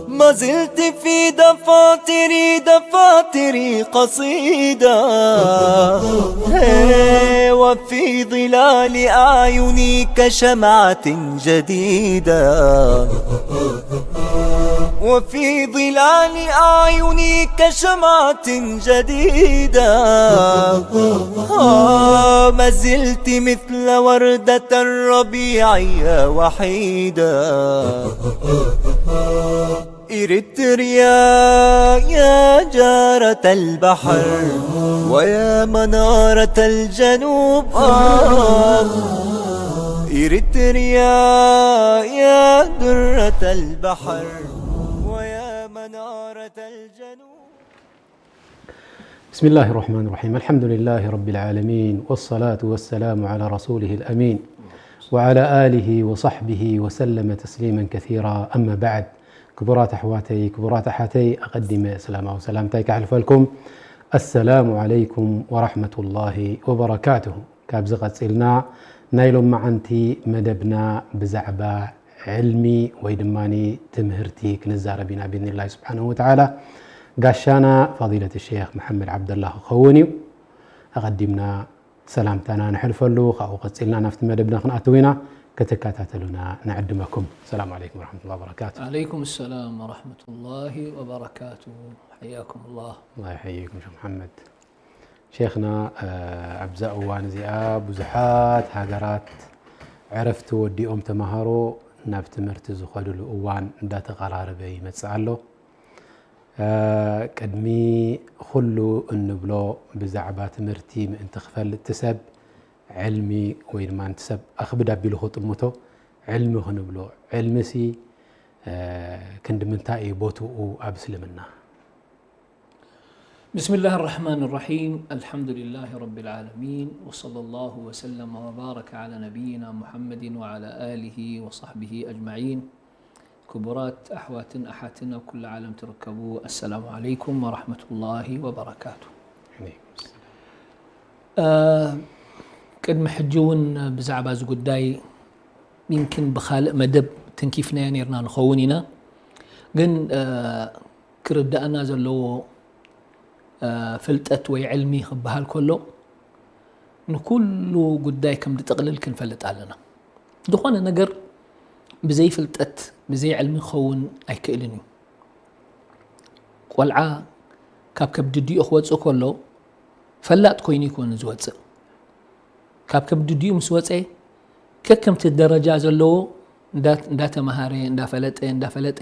ما زلت في دفاتري، دفاتري قصيدة، هي، وفي ظلال أعيني كشمعة جديدة، وفي ظلال أعيني كشمعة جديدة. آه، ما زلت مثل وردة الربيع يا وحيدة. إريتريا يا جارة البحر ويا منارة الجنوب، آه. إريتريا يا درة البحر ويا منارة الجنوب. بسم الله الرحمن الرحيم. الحمد لله رب العالمين، والصلاة والسلام على رسوله الأمين، وعلى آله وصحبه وسلم تسليما كثيرا. أما بعد، ክቡራት ኣሕዋተይ፣ ክቡራት ኣሓተይ፣ ኣቐዲመ ሰላማዊ ሰላምታይ ከሕልፈልኩም። السلام عليكم ورحمة الله وبركاته። ካብዚ ቀጺልና ናይ ሎማዓንቲ መደብና ብዛዕባ ዕልሚ ወይ ድማ ትምህርቲ ክንዛረብ ኢና ብኢዝኒላሂ ስብሓነሁ ወተዓላ። ጋሻና ፋዲለት ሼኽ መሓመድ ዓብደላ ክኸውን እዩ። ኣቐዲምና ሰላምታና ነሕልፈሉ፣ ካብኡ ቀጺልና ናብቲ መደብና ክንኣትው ኢና። ክትከታተሉና ንዕድመኩም። ሰላም ዓለይኩም ወረሕመቱላሂ ወበረካቱ። عليكم السلام ورحمة الله وبركاته. حياكم الله. ኣላህ ይሐይይኩም ሸኽ መሓመድ። ሼኽና፣ እ፣ ኣብዛ እዋን እዚኣ ብዙሓት ሃገራት ዕረፍቲ ወዲኦም ተምሃሮ ናብ ትምህርቲ ዝኸድሉ እዋን እንዳተቐራረበ ይመጽእ ኣሎ። እ፣ ቅድሚ ኩሉ እንብሎ ብዛዕባ ትምህርቲ ምእንቲ ክፈልጥ እቲ ሰብ ዕልሚ ወይ ድማ እቲ ሰብ ኣኽብድ ኣቢሉ ክጥምቶ ዕልሚ ክንብሎ። ዕልሚሲ፣ እ፣ ክንዲ ምንታይ እዩ ቦትኡ ኣብ እስልምና? بسم الله الرحمن الرحيم. الحمد لله رب العالمين، وصلى الله وسلم وبارك على نبينا محمد وعلى آله وصحبه أجمعين. ክቡራት ኣሕዋትን ኣሓትን ኣብ ኩሉ ዓለም ትርከቡ፣ السلام عليكم ورحمة الله وبركاته። ዓለይኩም ሰላም። እ፣ ቅድሚ ሕጂ እውን ብዛዕባ እዚ ጉዳይ ይምኪን ብኻልእ መደብ ተንኪፍናዮ ነይርና ንኸውን ኢና። ግን፣ እ፣ ክርዳእና ዘለዎ፣ እ፣ ፍልጠት ወይ ዕልሚ ክበሃል ከሎ ንኩሉ ጉዳይ ከም ዝጥቕልል ክንፈልጥ ኣለና። ዝኾነ ነገር ብዘይ ፍልጠት፣ ብዘይ ዕልሚ ክኸውን ኣይክእልን እዩ። ቆልዓ ካብ ከብዲ ኣዲኡ ክወጽእ ከሎ ፈላጥ ኮይኑ ኣይኮነን ዝወጽእ። ካብ ከብዲ ኣዲኡ ምስ ወጸ ከከምቲ ደረጃ ዘለዎ እንዳ-፣ እንዳተምሃረ፣ እንዳፈለጠ፣ እንዳፈለጠ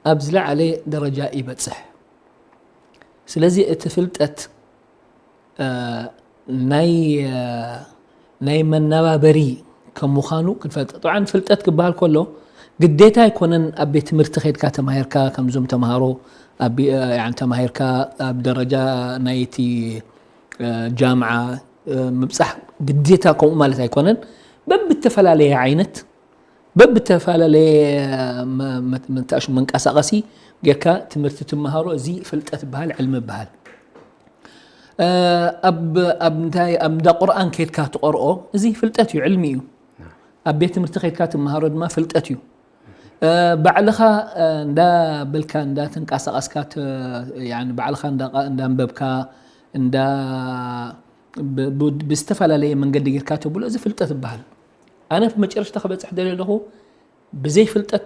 ኣብ ዝለዓለ ደረጃ ይበጽሕ። ስለዚ እቲ ፍልጠት፣ እ፣ ናይ፣ እ፣ ናይ መነባበሪ ከም ምዃኑ ክንፈልጥ። ጠብዓን ፍልጠት ክበሃል ከሎ ግዴታ ኣይኮነን ኣብ ቤት ትምህርቲ ከይድካ ተማሂርካ፣ ከምዞም ተምሃሮ ኣብ፣ እ፣ ያዕኒ ተማሂርካ ኣብ ደረጃ ናይቲ፣ እ፣ ጃምዓ፣ እ፣ ምብጻሕ ግዴታ ከምኡ ማለት ኣይኮነን። በብተፈላለየ ዓይነት፣ በብተፈላለየ መ-፣ መ-፣ መታእሹ መንቀሳቐሲ ጌርካ ትምህርቲ ትመሃሮ፣ እዚ ፍልጠት ይበሃል፣ ዕልሚ ይበሃል። እ፣ ኣብ፣ ኣብ እንታይ፣ ኣብ እንዳ ቁርኣን ከይድካ ትቐርኦ፣ እዚ ፍልጠት እዩ፣ ዕልሚ እዩ። ኣብ ቤት ትምህርቲ ከይድካ ትመሃሮ ድማ ፍልጠት እዩ። እ፣ ባዕልኻ፣ እ፣ እንዳበልካ፣ እንዳተንቀሳቐስካ ተ-፣ ያኒ ባዕልኻ እንዳ-፣ እንዳንበብካ፣ እንዳ-፣ ብ-፣ ብ-፣ ብዝተፈላለየ መንገዲ ጌርካ ተብሎ፣ እዚ ፍልጠት ይበሃል። ኣነ ብመጨረሽታ ክበጽሕ ደልየ ኣለኹ፣ ብዘይ ፍልጠት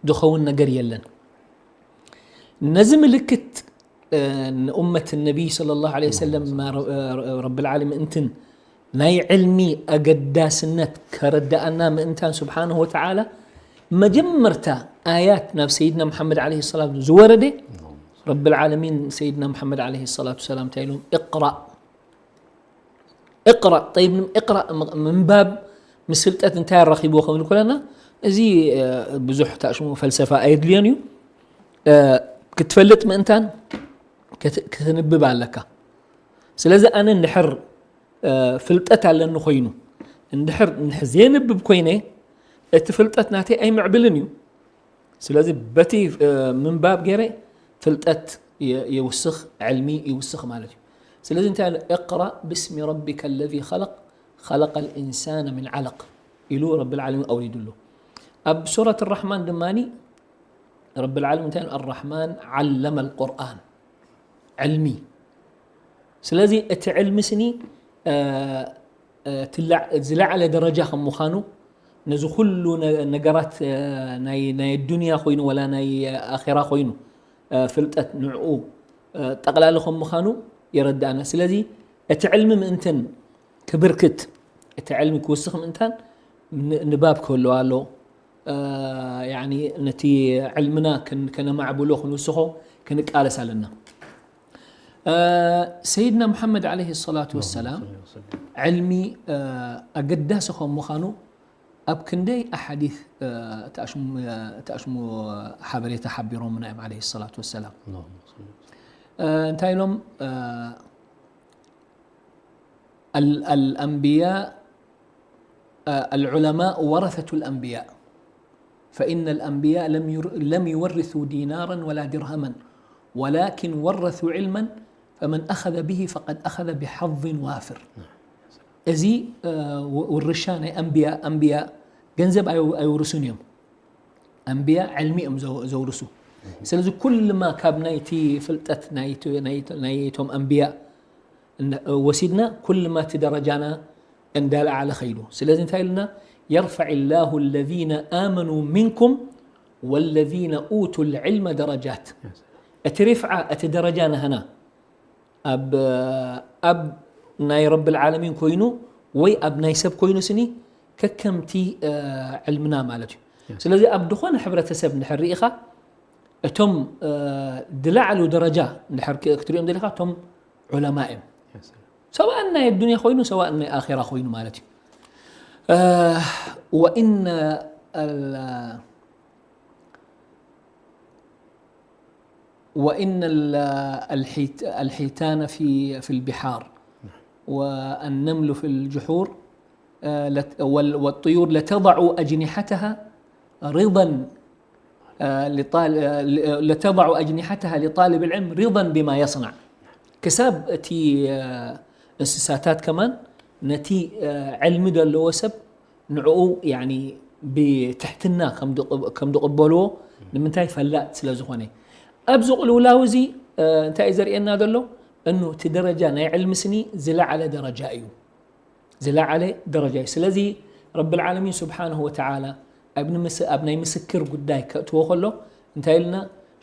ዝኸውን ነገር የለን። ነዚ ምልክት፣ እ፣ ንኡመት ነቢይ ሰለላሁ ዐለይሂ ወሰለም፣ ረ-፣ ረ-፣ ረብል ዓለሚን እንትን ናይ ዕልሚ ኣገዳስነት ከረድኣና ምእንታን ስብሓንሁ ወተዓላ፣ መጀመርታ ኣያት ናብ ሰይድና መሓመድ ዐለይሂ ሰላም ዝወረደ፣ ረብል ዓለሚን ሰይድና መሓመድ ዐለይሂ ሰላቱ ወሰላም እንታይ ኢሎም? እቕራእ። እቕራእ። ጠይብ፣ እቕራእ ም-፣ ምንባብ ምስ ፍልጠት እንታይ ኣራኺብዎ ክንብል ከለና፣ እዚ፣ እ፣ ብዙሕ ታሽሙ ፈልሰፋ ኣየድልዮን እዩ። እ፣ ክትፈልጥ ምእንታን ከት- ከተንብብ ኣለካ። ስለዚ ኣነ እንድሕር እ፣ ፍልጠት ኣለኒ ኮይኑ እንድሕር እንድሕር ዘየንብብ ኮይነ፣ እቲ ፍልጠት ናተይ ኣይምዕብልን እዩ። ስለዚ በቲ እ፣ ምንባብ ገይረ ፍልጠት የ- የውስኽ፣ ዕልሚ ይውስኽ ማለት እዩ። ስለዚ እንታይ ኣሎ? اقرأ باسم ربك الذي خلق، خلق الإنسان من علق ኢሉ ረብል ዓለሚን ኣውሪዱሉ። ኣብ ሱረት ራሕማን ድማ ረብል ዓለሚን እንታይ ኣሎ? الرحمن علم القرآن ዕልሚ። ስለዚ እቲ ዕልሚ ስኒ እ፣ እ፣ ትላ- ዝለዓለ ደረጃ ከም ምዃኑ ነዚ ኩሉ ነ- ነገራት እ፣ ናይ ናይ ዱንያ ኮይኑ ወላ ናይ ኣኼራ ኮይኑ እ፣ ፍልጠት ንዕኡ እ፣ ጠቕላሊ ከም ምዃኑ የረድኣና። ስለዚ እቲ ዕልሚ ምእንተን ክብርክት፣ እቲ ዕልሚ ክውስኽ ምእንታን ን- ንባብ ክህልዋ ኣሎ። እ፣ ያኒ ነቲ ዕልምና ከን- ከነማዕብሎ ክንውስኾ ክንቃለስ ኣለና። እ፣ ሰይድና ሙሓመድ ዓለይሂ ሰላቱ ወሰላም ዕልሚ እ፣ ኣገዳሲ ከም ምዃኑ ኣብ ክንደይ ኣሓዲት እ፣ ተኣሽሙ እ፣ ተኣሽሙ ሓበሬታ ሓቢሮምና እዮም ዓለይሂ ሰላቱ ወሰላም። እ፣ እንታይ ኢሎም እ፣ ال- الأنبياء آه، العلماء ورثة الأنبياء فإن الأنبياء لم ير- لم يورثوا دينارا ولا درهما ولكن ورثوا علما فمن أخذ به فقد أخذ بحظ وافر. እዚ እ፣ ው- ውርሻ ናይ ኣንብያ ኣንብያ ገንዘብ ኣይ- ኣይውርሱን እዮም። ኣንብያ ዕልሚ እዮም ዘው- ዘውርሱ። ስለዚ ኩልማ ካብ ናይቲ ፍልጠት ናይቲ- ናይቲ- ናይቶም ኣንብያ እነ- ወሲድና ኩልማ እቲ ደረጃና እንዳለዓለ ኸይዱ። ስለዚ እንታይ ኢልና? يرفع الله الذين آمنوا منكم والذين أوتوا العلم درجات። እቲ ሪፍዓ እቲ ደረጃ ናህና ኣብ ኣብ ናይ ረብል ዓለሚን ኮይኑ ወይ ኣብ ናይ ሰብ ኮይኑ ስኒ ከከምቲ እ፣ ዕልምና ማለት እዩ። ስለዚ ኣብ ዝኾነ ሕብረተሰብ እንድሕር ርኢኻ እቶም እ፣ ዝለዓሉ ደረጃ እንድሕር ክ- ክትሪኦም ደሊኻ እቶም ዑለማ እዮም። ሰዋእ ናይ ኣዱንያ ኮይኑ ሰዋእ ናይ ኣኼራ ኮይኑ ማለት እዩ። እ፣ وإن ال- وإن ال- الحيت- الحيتان في في البحار والنمل في الجحور آه، لت- وال- والطيور لتضع أجنحتها رضا آه، لطال- آه، ل- لتضع أجنحتها لطالب العلم رضا بما يصنع. ክሳብ እቲ እ፣ እንስሳታት ከማን ነቲ እ፣ ዕልሚ ዘለዎ ሰብ ንዕኡ ያኒ ብትሕትና ከም ዝቕ- ከም ዝቕበልዎ ንምንታይ ፈላጥ ስለ ዝኾነ ኣብዚ ቅልውላው እዚ እ፣ እንታይ እዩ ዘርእየና ዘሎ እኑ እቲ ደረጃ ናይ ዕልሚ ስኒ ዝለዓለ ደረጃ እዩ ዝለዓለ ደረጃ እዩ ስለዚ ረብል ዓለሚን ስብሓንሁ ወተዓላ ኣብ ንምስ- ኣብ ናይ ምስክር ጉዳይ ከእትዎ ከሎ እንታይ ኢልና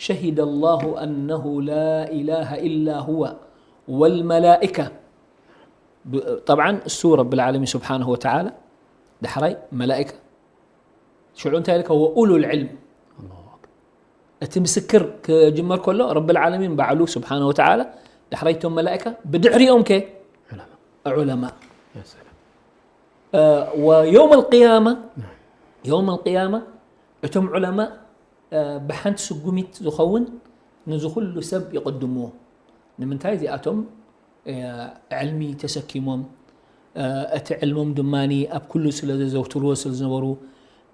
شهد الله أنه لا إله إلا هو والملائكة ብ- طبعا እሱ ረብል ዓለሚን ስብሓንሁ ወተዓላ ዳሕራይ መላእካ ሽዑ እንታይ ኢልካ ወኡሉ ልዕልም እቲ ምስክር ክጅመር ከሎ ረብል ዓለሚን ባዕሉ ስብሓንሁ ወተዓላ ዳሕራይ እቶም መላእካ ብድሕሪኦም ከ ዑለማ ويوم القيامة يوم القيامة እቶም ዑለማ ብሓንቲ ስጉሚት ዝኸውን ንዚ ኩሉ ሰብ ይቕድምዎ ንምንታይ እዚኣቶም ዕልሚ ተሰኪሞም እቲ ዕልሞም ድማ ኣብ ኩሉ ስለ ዘዘውትርዎ ስለ ዝነበሩ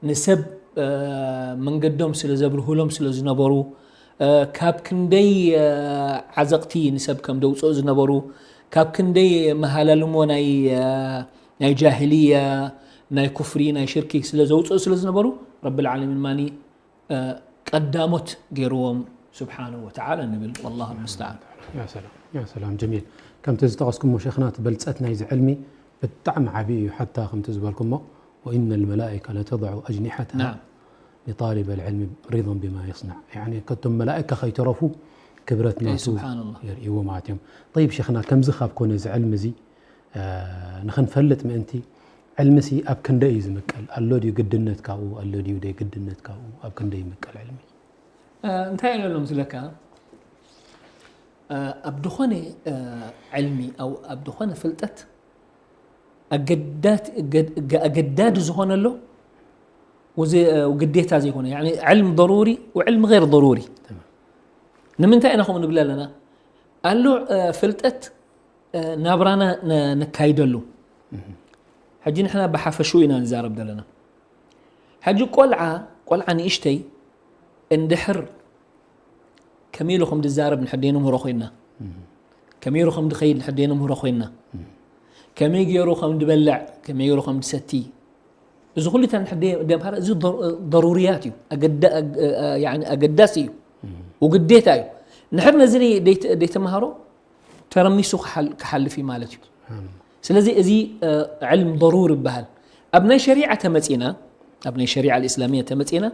ንሰብ መንገዶም ስለ ዘብርህሎም ስለ ዝነበሩ ካብ ክንደይ ዓዘቕቲ ንሰብ ከም ደውፅኡ ዝነበሩ ካብ ክንደይ መሃላልሞ ናይ ናይ ጃህልያ ናይ ኩፍሪ ናይ ሽርኪ ስለ ዘውፅኡ ስለ ዝነበሩ ረብል ዓለሚን ማኒ ቀዳሞት ገይርዎም ስብሓነሁ ወተዓላ ንብል ወላሁ ልሙስተዓን። ያ ሰላም ያ ሰላም ጀሚል ከምቲ ዝጠቐስኩሞ ሸይኽና እቲ በልፀት ናይዚ ዕልሚ ብጣዕሚ ዓብዪ እዩ ሓታ ከምቲ ዝበልኩሞ وإن الملائكة لتضع أجنحتها نعم. لطالب العلم رضا بما يصنع يعني ከቶም መላእካ ከይተረፉ ክብረት إيه، ናቱ سبحان الله. የርእይዎ ማለት እዮም طيب ሸይኽና ከምዚ ካብ ኮነ እዚ ዕልሚ እዚ ንኽንፈልጥ ምእንቲ ዕልምሲ ኣብ ክንደይ እዩ ዝምቀል ኣሎ ድዩ ግድነት ካብኡ ኣሎ ድዩ ደይ ግድነት ካብኡ ኣብ ክንደይ ይምቀል ዕልሚ እንታይ ኢለሎም ዝለካ ኣብ ዝኾነ ዕልሚ ኣብ ዝኾነ ፍልጠት ኣገዳዲ ዝኾነ ኣሎ ግዴታ ዘይኮነ ዕልም ضروري وعلم غير ضروري ንምንታይ ኢና ከምኡ ንብል ኣለና ኣሎ ፍልጠት ናብራና ነካይደሉ። ሕጂ ንሕና ብሓፈሽኡ ኢና ንዛረብ ዘለና። ሕጂ ቆልዓ ቆልዓ ንእሽተይ እንድሕር ከመይ ኢሉ ከም ዝዛረብ ንሕደይ ነምህሮ ኮይና፣ ከመይ ኢሉ ከም ዝኸይድ ንሕደይ ነምህሮ ኮይና፣ ከመይ ገይሩ ከም ዝበልዕ፣ ከመይ ገይሩ ከም ዝሰቲ፣ እዚ ኩሉ እታ ንሕደይ ደምሃር፣ እዚ ضروريات እዩ፣ ኣገዳሲ እዩ፣ ውግዴታ እዩ። ንሕር ነዚ ደይተምሃሮ ተረሚሱ ክሓልፍ እዩ ማለት እዩ። ስለዚ እዚ ዕልም ضروري ይበሃል። ኣብ ናይ ሸሪዓ ተመፂና፣ ኣብ ናይ ሸሪዓ الإسلامية ተመፂና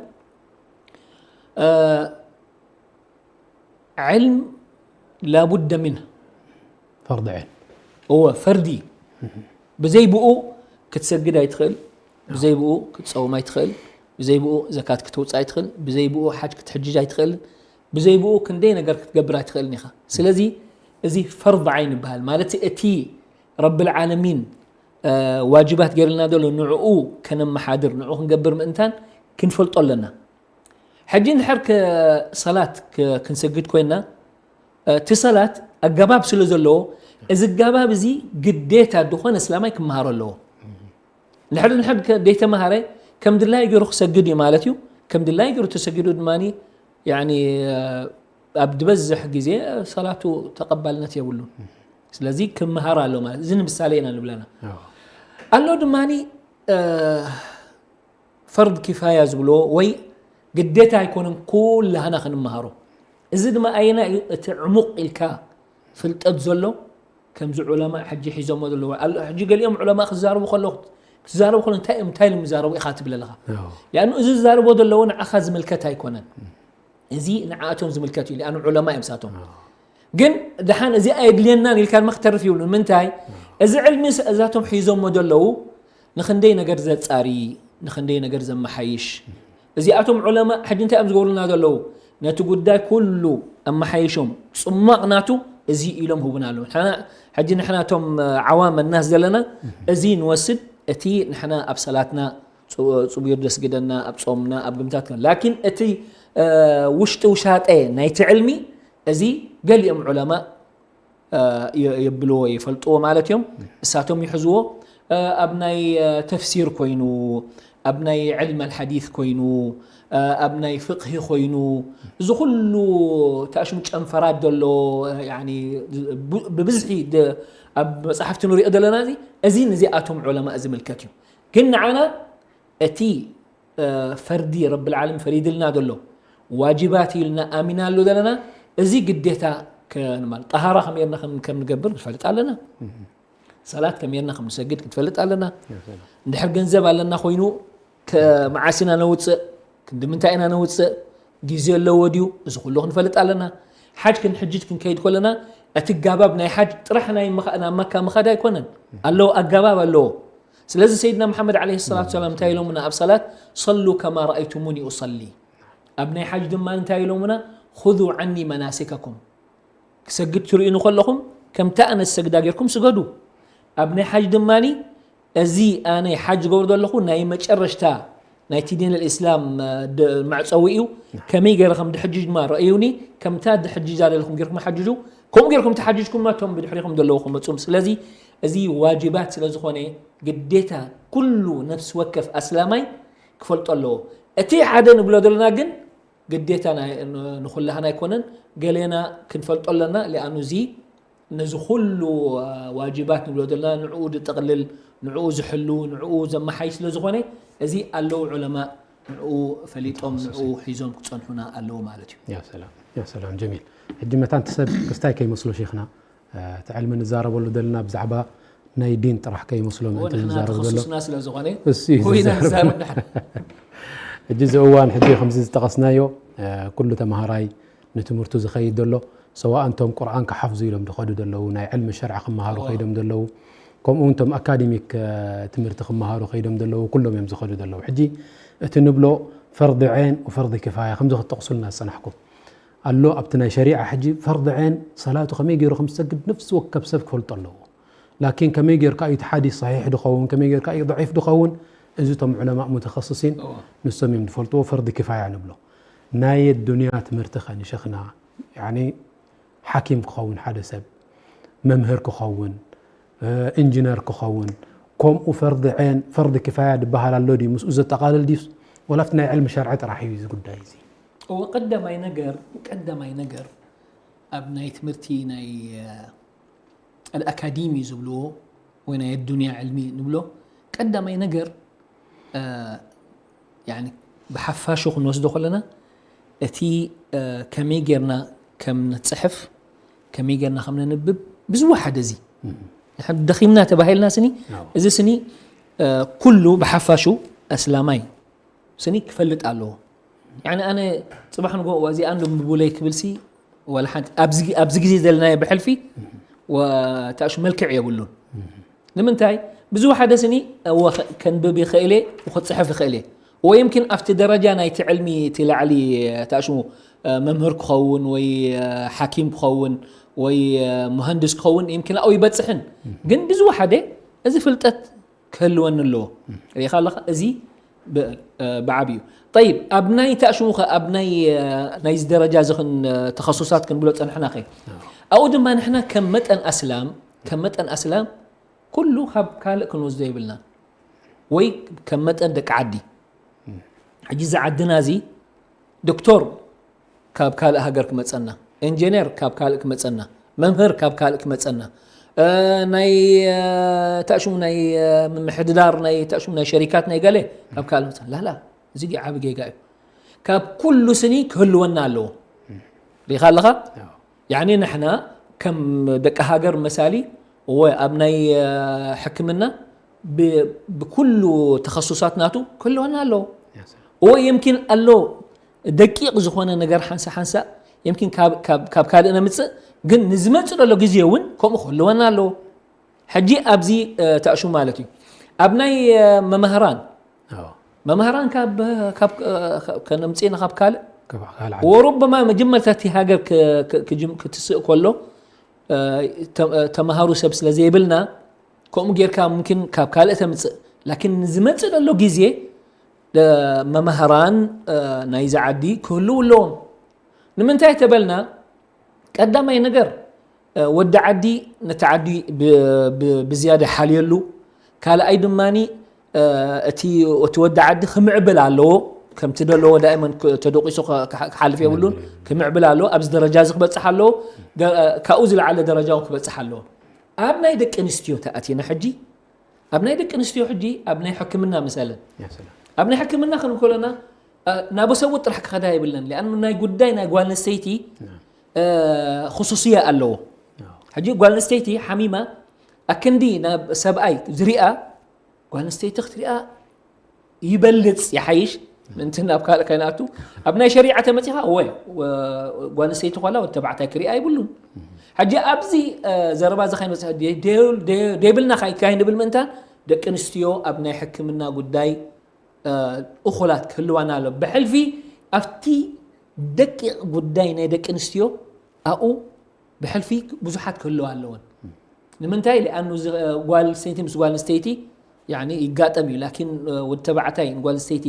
ዕልም ላቡደ ምንህ ፈርድ ዐይን እወ ፈርዲ። ብዘይ ብኡ ክትሰግድ ኣይትኽእል፣ ብዘይ ብኡ ክትፀውም ኣይትኽእል፣ ብዘይ ብኡ ዘካት ክትውፅእ ኣይትኽእል፣ ብዘይ ብኡ ሓጅ ክትሕጅጅ ኣይትኽእልን፣ ብዘይ ብኡ ክንደይ ነገር ክትገብር ኣይትኽእልን ኢኻ። ስለዚ እዚ ፈርድ ዓይን ይበሃል። ማለት እቲ ረብል ዓለሚን ዋጅባት ገይርልና ዘሎ ንዕኡ ከነመሓድር ንዕኡ ክንገብር ምእንታን ክንፈልጦ ኣለና። ሕጂ እንድሕር ሰላት ክንሰግድ ኮይና እቲ ሰላት ኣገባብ ስለ ዘለዎ እዚ ኣገባብ እዚ ግዴታ ዝኾነ እስላማይ ክመሃሮ ኣለዎ። ንሕድ ንሕድ ደይተመሃረ ከም ድላይ ገይሩ ክሰግድ እዩ ማለት እዩ። ከም ድላይ ገይሩ ተሰጊዱ ድማ ኣብ ዝበዝሕ ግዜ ሰላቱ ተቐባልነት የብሉን። ስለዚ ክመሃር ኣሎ ማለት እዚ ንምሳሌ ኢና ንብለና። ኣሎ ድማ ፈርድ ኪፋያ ዝብልዎ ወይ ግዴታ ኣይኮነን ኩላህና ክንመሃሮ። እዚ ድማ ኣየና እዩ እቲ ዕሙቕ ኢልካ ፍልጠት ዘሎ ከምዚ ዑለማ ሕጂ ሒዞሞ ዘለዉ። ሕጂ ገሊኦም ዑለማ ክዛረቡ ከለዉ ክትዛረቡ ከለዉ እንታይ እዮም እንታይ ኢሎም ይዛረቡ ኢኻ ትብል ኣለኻ። ሊኣኑ እዚ ዝዛረብዎ ዘለዉ ንዓኻ ዝምልከት ኣይኮነን። እዚ ንዓኣቶም ዝምልከት እዩ። ሊኣኑ ዑለማ እዮም ሳቶም። ግን ደሓን እዚ ኣየድልየናን ኢልካ ድማ ክተርፍ ይብሉ። ንምንታይ? እዚ ዕልሚ እዛቶም ሒዞሞ ዘለዉ ንኽንደይ ነገር ዘጻሪ፣ ንኽንደይ ነገር ዘመሓይሽ። እዚኣቶም ዑለማ ሕጂ እንታይ እዮም ዝገብሩልና ዘለዉ? ነቲ ጉዳይ ኩሉ ኣመሓይሾም ጽሟቕ ናቱ እዚ ኢሎም ህቡና ኣለዉ። ሕጂ ንሕና እቶም ዓዋም ኣናስ ዘለና እዚ ንወስድ፣ እቲ ንሕና ኣብ ሰላትና ጽቡር ደስግደና ኣብ ጾምና ኣብ ግምታት ላኪን እቲ ውሽጢ ውሻጠ ናይቲ ዕልሚ እዚ ገሊኦም ዑለማ የብልዎ ይፈልጥዎ ማለት እዮም። እሳቶም ይሕዝዎ ኣብ ናይ ተፍሲር ኮይኑ ኣብ ናይ ዕልም ኣልሓዲት ኮይኑ ኣብ ናይ ፍቅሂ ኮይኑ እዚ ኩሉ ተኣሽሙ ጨንፈራት ዘሎ ብብዝሒ ኣብ መፅሓፍቲ ንሪኦ ዘለና እዚ እዚ ንዚኣቶም ዑለማ ዝምልከት እዩ። ግን ንዓና እቲ ፈርዲ ረብል ዓለም ፈሪድልና ዘሎ ዋጅባት ኢልና ኣሚናሉ ዘለና እዚ ግዴታ ከንማል ጠሃራ ከመይ ርና ከም ንገብር ንፈልጥ ኣለና። ሰላት ከመይ ርና ከም ንሰግድ ክንፈልጥ ኣለና። እንድሕር ገንዘብ ኣለና ኮይኑ መዓስ ኢና ነውፅእ፣ ክንዲ ምንታይ ኢና ነውፅእ፣ ግዜ ኣለዎ ድዩ፣ እዚ ኩሉ ክንፈልጥ ኣለና። ሓጅ ክንሕጅጅ ክንከይድ ከለና እቲ ጋባብ ናይ ሓጅ ጥራሕ ናይ ናብ መካ ምኻድ ኣይኮነን፣ ኣለዎ ኣጋባብ ኣለዎ። ስለዚ ሰይድና መሓመድ ዓለይሂ ሰላቱ ሰላም እንታይ ኢሎምና ኣብ ሰላት ሰሉ ከማ ረኣይቱሙኒ ኡሰሊ። ኣብ ናይ ሓጅ ድማ እንታይ ኢሎምና ኹዙ ዓኒ መናሲከኩም። ክሰግድ ትርእዩኒ ከለኹም ከምቲ ኣነ ዝሰግዳ ጌርኩም ስገዱ። ኣብ ናይ ሓጅ ድማ እዚ ኣነ ሓጅ ዝገብር ዘለኹ ናይ መጨረሽታ ናይቲ ዲን ልእስላም መዕፀዊ እዩ። ከመይ ገይረ ከም ድሕጅጅ ድማ ረእዩኒ። ከምታ ድሕጅጃ ዘለኹም ጌርኩም ሓጅጁ። ከምኡ ጌርኩም ተሓጅጅኩም እቶም ብድሕሪኹም ዘለዉ ክመፁም። ስለዚ እዚ ዋጅባት ስለ ዝኾነ ግዴታ ኩሉ ነፍሲ ወከፍ ኣስላማይ ክፈልጦ ኣለዎ። እቲ ሓደ ንብሎ ዘለና ግን ግዴታ ንኹላህና ኣይኮነን፣ ገሌና ክንፈልጦ ኣለና። ሊኣኑ እዚ ነዚ ኩሉ ዋጅባት ንብሎ ዘለና ንዕኡ ዝጥቕልል፣ ንዕኡ ዝሕሉ፣ ንዕኡ ዘመሓይ ስለ ዝኾነ እዚ ኣለዉ ዑለማ ንዕኡ ፈሊጦም ንዕኡ ሒዞም ክፀንሑና ኣለዉ ማለት እዩ። ያ ሰላም፣ ያ ሰላም፣ ጀሚል። ሕጂ መታን እቲ ሰብ ክስታይ ከይመስሎ ሼኽና፣ እቲ ዕልሚ ንዛረበሉ ዘለና ብዛዕባ ናይ ዲን ጥራሕ ከይመስሎ ምእንቲ ንዛረብ ዘሎ። ተኸሱስና ስለ ዝኾነ እሱ እዩ ኮይና ዝዛረብ። ንዛረብ ንሕና። ሕጂ እዚ እዋን ሕጂ ከምዚ ዝጠቐስናዮ ኩሉ ተምሃራይ ንትምህርቱ ዝኸይድ ዘሎ ሰዋእ እንቶም ቁርኣን ክሓፍዙ ኢሎም ዝኸዱ ዘለዉ ናይ ዕልሚ ሸርዓ ክመሃሩ ከይዶም ዘለዉ ከምኡ እውን እቶም ኣካዲሚክ ትምህርቲ ክመሃሩ ከይዶም ዘለዉ ኩሎም እዮም ዝኸዱ ዘለዉ። ሕጂ እቲ ንብሎ ፈርዲ ዐይን ወፈርዲ ኪፋያ ከምዚ ክትጠቕሱልና ዝጸናሕኩም ኣሎ ኣብቲ ናይ ሸሪዓ ሕጂ ፈርዲ ዐይን ሰላቱ ከመይ ገይሩ ከም ዝሰግድ ነፍሲ ወከፍ ሰብ ክፈልጦ ኣለዎ። ላኪን ከመይ ጌርካ እዩ እቲ ሓዲስ ሰሒሕ ድኸውን ከመይ ጌርካ እዩ ضዒፍ ድኸውን እዚ እቶም ዑለማእ ሙተኸስሲን ንሶም እዮም ዝፈልጥዎ። ፈርዲ ኪፋያ ንብሎ ናይ ኣዱንያ ትምህርቲ ከ ንሸኽና ያኒ ሓኪም ክኸውን ሓደ ሰብ፣ መምህር ክኸውን፣ ኢንጂነር ክኸውን፣ ከምኡ ፈርዲ ዐይን ፈርዲ ክፋያ ዝበሃል ኣሎ ድዩ? ምስኡ ዘጠቓልል ድዩስ ወላ ኣብቲ ናይ ዕልሚ ሸርዒ ጥራሕ እዩ እዚ ጉዳይ እዚ? እወ፣ ቀዳማይ ነገር ቀዳማይ ነገር ኣብ ናይ ትምህርቲ ናይ ኣልኣካዲሚ ዝብልዎ ወይ ናይ ኣዱንያ ዕልሚ ንብሎ ቀዳማይ ነገር ብሓፋሹ ክንወስዶ ከለና እቲ ከመይ ጌርና ከም ንፅሕፍ ከመይ ጌርና ከም ነንብብ ብዝወሓደ እዚ ደኺምና ተባሂልና ስኒ እዚ ስኒ ኩሉ ብሓፋሹ ኣስላማይ ስኒ ክፈልጥ ኣለዎ። ያኒ ኣነ ፅባሕ ንጎ እዚኣ ንብቡለይ ክብልሲ ወላ ሓንቲ ኣብዚ ግዜ ዘለናዮ ብሕልፊ ተእሹ መልክዕ የብሉን። ንምንታይ ብዙ ሓደ ስኒ ከንብብ ይኽእል እየ ክፅሕፍ ይኽእል እየ ወይ ይምኪን ኣብቲ ደረጃ ናይቲ ዕልሚ እቲ ላዕሊ ተእሹ መምህር ክኸውን ወይ ሓኪም ክኸውን ወይ መሃንድስ ክኸውን ይምኪን ኣብኡ ይበፅሕን ግን ብዙ ሓደ እዚ ፍልጠት ክህልወኒ ኣለዎ። ሪኢኻ ኣለኻ እዚ ብዓብዩ ጠይብ ኣብ ናይ ተእሽሙ ኸ ኣብ ናይ ናይዚ ደረጃ እዚ ተኸሱሳት ክንብሎ ፀንሕና ኸ ኣብኡ ድማ ንሕና ከም መጠን ኣስላም ከም መጠን ኣስላም ኩሉ ካብ ካልእ ክንወስዶ የብልና ወይ ከም መጠን ደቂ ዓዲ ሕጂ እዚ ዓድና እዚ ዶክተር ካብ ካልእ ሃገር ክመፀና፣ ኢንጀነር ካብ ካልእ ክመፀና፣ መምህር ካብ ካልእ ክመፀና፣ ናይ ታሽሙ ናይ ምምሕድዳር ናይ ታሽሙ ናይ ሸሪካት ናይ ገለ ካብ ካልእ መፀና ላላ እዚ ዓቢ ጌጋ እዩ። ካብ ኩሉ ስኒ ክህልወና ኣለዎ። ሪኻ ኣለኻ? ያኒ ንሕና ከም ደቂ ሃገር መሳሊ እወ ኣብ ናይ ሕክምና ብኩሉ ተኸሱሳት ናቱ ክህልወና ኣለዎ። እወ የምኪን ኣሎ ደቂቕ ዝኾነ ነገር ሓንሳ ሓንሳ የምኪን ካብ ካልእ ነምፅእ ግን ንዝመፅእ ዘሎ ግዜ እውን ከምኡ ክህልወና ኣለዎ። ሕጂ ኣብዚ ተእሹ ማለት እዩ ኣብ ናይ መማህራን መማህራን ከነምፅእና ካብ ካልእ ወሩበማ መጀመርታ እቲ ሃገር ክትስእ ከሎ ተምሃሩ ሰብ ስለ ዘይብልና ከምኡ ጌርካ ሙምኪን ካብ ካልእ ተምፅእ ላኪን ንዝመፅእ ዘሎ ግዜ መማህራን ናይዚ ዓዲ ክህልው ኣለዎም። ንምንታይ ተበልና ቀዳማይ ነገር ወዲ ዓዲ ነቲ ዓዲ ብዝያዳ ሓልየሉ ካልኣይ ድማ እቲ ወዲ ዓዲ ክምዕብል ኣለዎ ከምቲ ዘለዎ ዳእመን ተደቂሱ ክሓልፍ የብሉን ክምዕብል ኣለዎ ኣብዚ ደረጃ እዚ ክበፅሕ ኣለዎ ካብኡ ዝለዓለ ደረጃ ክበፅሕ ኣለዎ ኣብ ናይ ደቂ ኣንስትዮ ተኣቲና ሕጂ ኣብ ናይ ደቂ ኣንስትዮ ሕጂ ኣብ ናይ ሕክምና መሰለን ኣብ ናይ ሕክምና ክንብ ከለና ናብ ሰብኡት ጥራሕ ክኸዳ የብለን ሊኣኑ ናይ ጉዳይ ናይ ጓል ኣንስተይቲ ክሱስያ ኣለዎ ሕጂ ጓል ኣንስተይቲ ሓሚማ ኣክንዲ ናብ ሰብኣይ ዝሪኣ ጓል ኣንስተይቲ ክትሪኣ ይበልፅ ይሓይሽ ምንቲ ናብ ካልእ ከይንኣቱ ኣብ ናይ ሸሪዓ ተመፂኻ ወይ ጓል ኣንስተይቲ ኳላ ወዲ ተባዕታይ ክሪኣ ይብሉን ሕጂ ኣብዚ ዘረባ እዚ ከይንበፅሕ ደይብልና ካይካይ ንብል ምእንታን ደቂ ኣንስትዮ ኣብ ናይ ሕክምና ጉዳይ እኹላት ክህልዋና ኣሎ ብሕልፊ ኣብቲ ደቂቕ ጉዳይ ናይ ደቂ ኣንስትዮ ኣብኡ ብሕልፊ ብዙሓት ክህልዋ ኣለወን ንምንታይ ሊኣኑ ጓል ኣንስተይቲ ምስ ጓል ኣንስተይቲ ይጋጠም እዩ ላኪን ወዲ ተባዕታይ ንጓል ኣንስተይቲ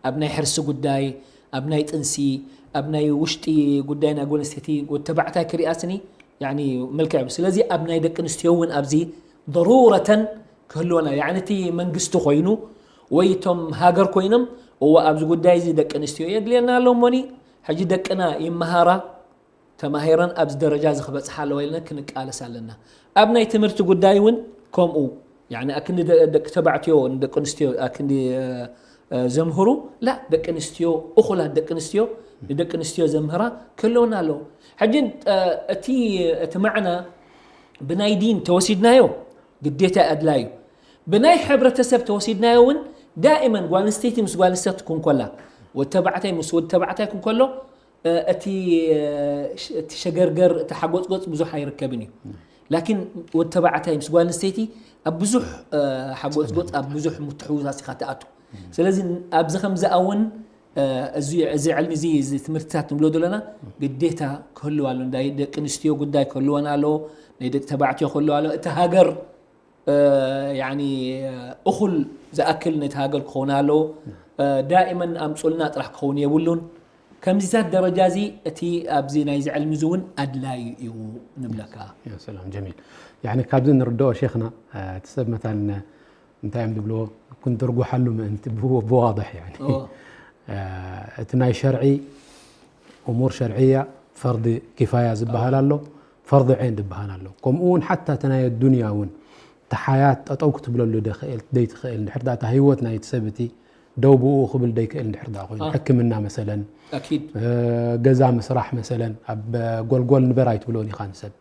ኣብ ናይ ሕርሲ ጉዳይ ኣብ ናይ ጥንሲ ኣብ ናይ ውሽጢ ጉዳይ ናይ ጓል ኣንስተይቲ ወዲ ተባዕታይ ክሪኣ ስኒ መልክዕ ስለዚ ኣብ ናይ ደቂ ኣንስትዮ እውን ኣብዚ ضرورة ክህልወና ያኒ እቲ መንግስቲ ኮይኑ ወይ እቶም ሃገር ኮይኖም እወ ኣብዚ ጉዳይ እዚ ደቂ ኣንስትዮ የድልየና ኣሎ እሞኒ ሕጂ ደቅና ይመሃራ ተማሂረን ኣብዚ ደረጃ እዚ ክበፅሓ ኣለዋ ኢልና ክንቃለስ ኣለና ኣብ ናይ ትምህርቲ ጉዳይ እውን ከምኡ ያኒ ኣክንዲ ደቂ ተባዕትዮ ንደቂ ኣንስትዮ ኣክንዲ ዘምህሩ ላ ደቂ ኣንስትዮ እኹላት ደቂ ኣንስትዮ ንደቂ ኣንስትዮ ዘምህራ ክህልወና ኣለዎ ሕጂ እቲ እቲ ማዕና ብናይ ዲን ተወሲድናዮ ግዴታ ኣድላዩ ብናይ ሕብረተሰብ ተወሲድናዮ እውን ዳእመን ጓል ኣንስተይቲ ምስ ጓል ኣንስተይቲ ክንኮላ ወዲ ተባዕታይ ምስ ወዲ ተባዕታይ ክንኮሎ እቲ ሸገርገር እቲ ሓጎፅጎፅ ብዙሕ ኣይርከብን እዩ ላኪን ወዲ ተባዕታይ ምስ ጓል ኣንስተይቲ ኣብ ብዙሕ ሓጎፅጎፅ ኣብ ብዙሕ ምትሕውዛስ ኢኻ ትኣቱ ስለዚ ኣብዚ ከምዚኣ እውን እዚ ዕልሚ እዚ ትምህርትታት ንብሎ ዘለና ግዴታ ክህልው ኣሎ ናይ ደቂ ኣንስትዮ ጉዳይ ክህልወን ኣለዎ ናይ ደቂ ተባዕትዮ ክህልው ኣለዎ እቲ ሃገር እኹል ዝኣክል ነቲ ሃገር ክኸውን ኣለዎ ዳእመን ኣምፁልና ጥራሕ ክኸውን የብሉን ከምዚታት ደረጃ እዚ እቲ ኣብዚ ናይዚ ዕልሚ እዚ እውን ኣድላዩ እዩ ንብለካ። ያ ሰላም ጀሚል። ያኒ ካብዚ ንርድኦ ሼኽና፣ እ፣ እቲ ሰብ መታን እንታይ እዮም ዝብልዎ፣ ክንድርጉሓሉ ምእንቲ ብው-፣ ብዋضሕ ያኒ። ኦ። እ፣ እቲ ናይ ሸርዒ እሙር ሸርዕያ ፈርዲ ኪፋያ ዝበሃል ኣሎ፣ ፈርዲ ዐይን ዝበሃል ኣሎ። ከምኡ እውን ሓታ እቲ ናይ ኣዱንያ እውን እቲ ሓያት ጠጠው ክትብለሉ ደኽእል-፣ ደይትኽእል፣ እንድሕር ደኣ እታ ህይወት ናይቲ ሰብ እቲ ደው ብኡ ክብል ደይክእል እንድሕር ደኣ ኮይኑ፣ አ። ሕክምና መሰለን፣ ኣኪድ። እ፣ ገዛ ምስራሕ መሰለን፣ ኣብ ጎልጎል ንበር ኣይትብሎን ኢኻ ንሰብ።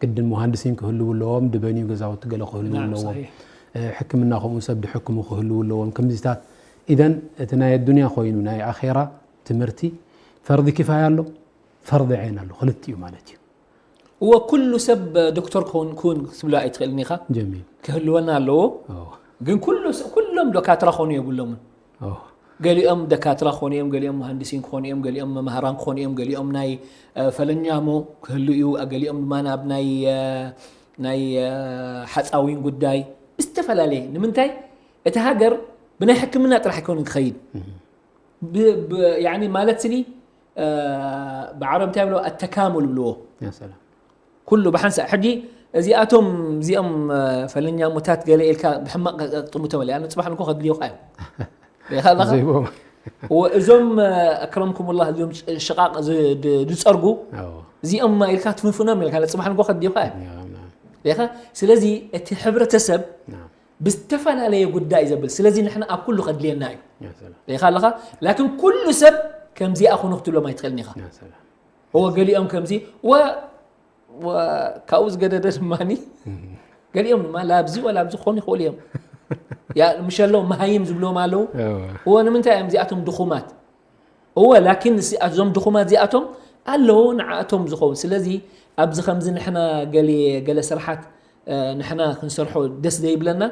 ግድን መሃንድሲን ክህልው ኣለዎም፣ ድበንዩ ገዛውቲ ገለ ክህልው ናም፣ ኣለዎም። ሰሒሕ። እ፣ ሕክምና ከምኡ ሰብ ድሕክሙ ክህልው ኣለዎም። ከምዚታት ኢደን እቲ ናይ ኣዱንያ ኮይኑ ናይ ኣኼራ ትምህርቲ ፈርዲ ኪፋያ ኣሎ፣ ፈርዲ ዐይን ኣሎ፣ ክልቲኡ ማለት እዩ። እወ፣ ኩሉ ሰብ ዶክተር ክኸውን፣ ክውን ክትብሎ ኣይትኽእልን ኢኻ። ጀሚል። ክህልወና ኣለዎ። ኦ፣ ግን ኩሉ ስ-፣ ኩሎም ደካትራ ክኾኑ የብሎምን። ኦ፣ ገሊኦም ደካትራ ክኾኑ እዮም፣ ገሊኦም መሃንዲሲን ክኾኑ እዮም፣ ገሊኦም መማህራን ክኾኑ እዮም፣ ገሊኦም ናይ፣ እ፣ ፈለኛሞ ክህሉ እዩ፣ ገሊኦም ድማ ናብ ናይ፣ እ፣ ናይ፣ እ፣ ሓፃዊን ጉዳይ ዝተፈላለየ። ንምንታይ? እቲ ሃገር ብናይ ሕክምና ጥራሕ ኣይኮነን ክኸይድ። ብ-፣ ብ-፣ ያኒ ማለት ስኒ፣ እ፣ ብዓረብ እንታይ ብሎ? ኣተካሙል ብልዎ። ያ ሰላም። ኩሉ ብሓንሳእ። ሕጂ እዚኣቶም፣ እዚኦም፣ እ፣ ፈለኛሞታት ገለ ኢልካ ብሕማቕ ከጥምቶም፣ ኣነ ጽባሕ ንጎ ከድልዮኻ እዮም። ሪኢኻ ኣለኻ? ዘይቦም። ወ-፣ እዞም፣ እ፣ ኣክረምኩሙላህ፣ እዚኦም ሽ-፣ ሽቓቕ ዝ-፣ ድ-፣ ዝጸርጉ፣ ኣዎ። እዚኦም ኢልካ ትፍንፍኖም ኢልካ፣ ጽባሕ ንጎ ከድልዮኻ እዮም። ያ፣ ያ፣ ሪኢኻ? ስለዚ እቲ ሕብረተሰብ ያ። ብዝተፈላለየ ጉዳይ ዘብል። ስለዚ ንሕና ኣብ ኩሉ ከድልየና እዩ። ያ ሰላም። ሪኢኻ ኣለኻ? ላኪን ኩሉ ሰብ ከምዚኣ ኹኑ ክትብሎም ኣይትኽእልን ኢኻ። ያ ሰላም። እወ፣ ገሊኦም ከምዚ፣ ወ-፣ ወ-፣ ካብኡ ዝገደደ ድማኒ፣ ገሊኦም ድማ ላብዚ ወላ ኣብዚ ክኾኑ ይኽእሉ እዮም። ያ፣ ምሽ ኣለዉ፣ መሃይም ዝብልዎም ኣለዉ። እወ። እወ፣ ንምንታይ እዮም እዚኣቶም ድኹማት? እወ፣ ላኪን እሲ-፣ እዞም ድኹማት እዚኣቶም ኣለዉ፣ ንዓኣቶም ዝኸውን። ስለዚ ኣብዚ ከምዚ ንሕና ገሊ-፣ ገለ ስራሓት፣ እ፣ ንሕና ክንሰርሖ ደስ ዘይብለና፣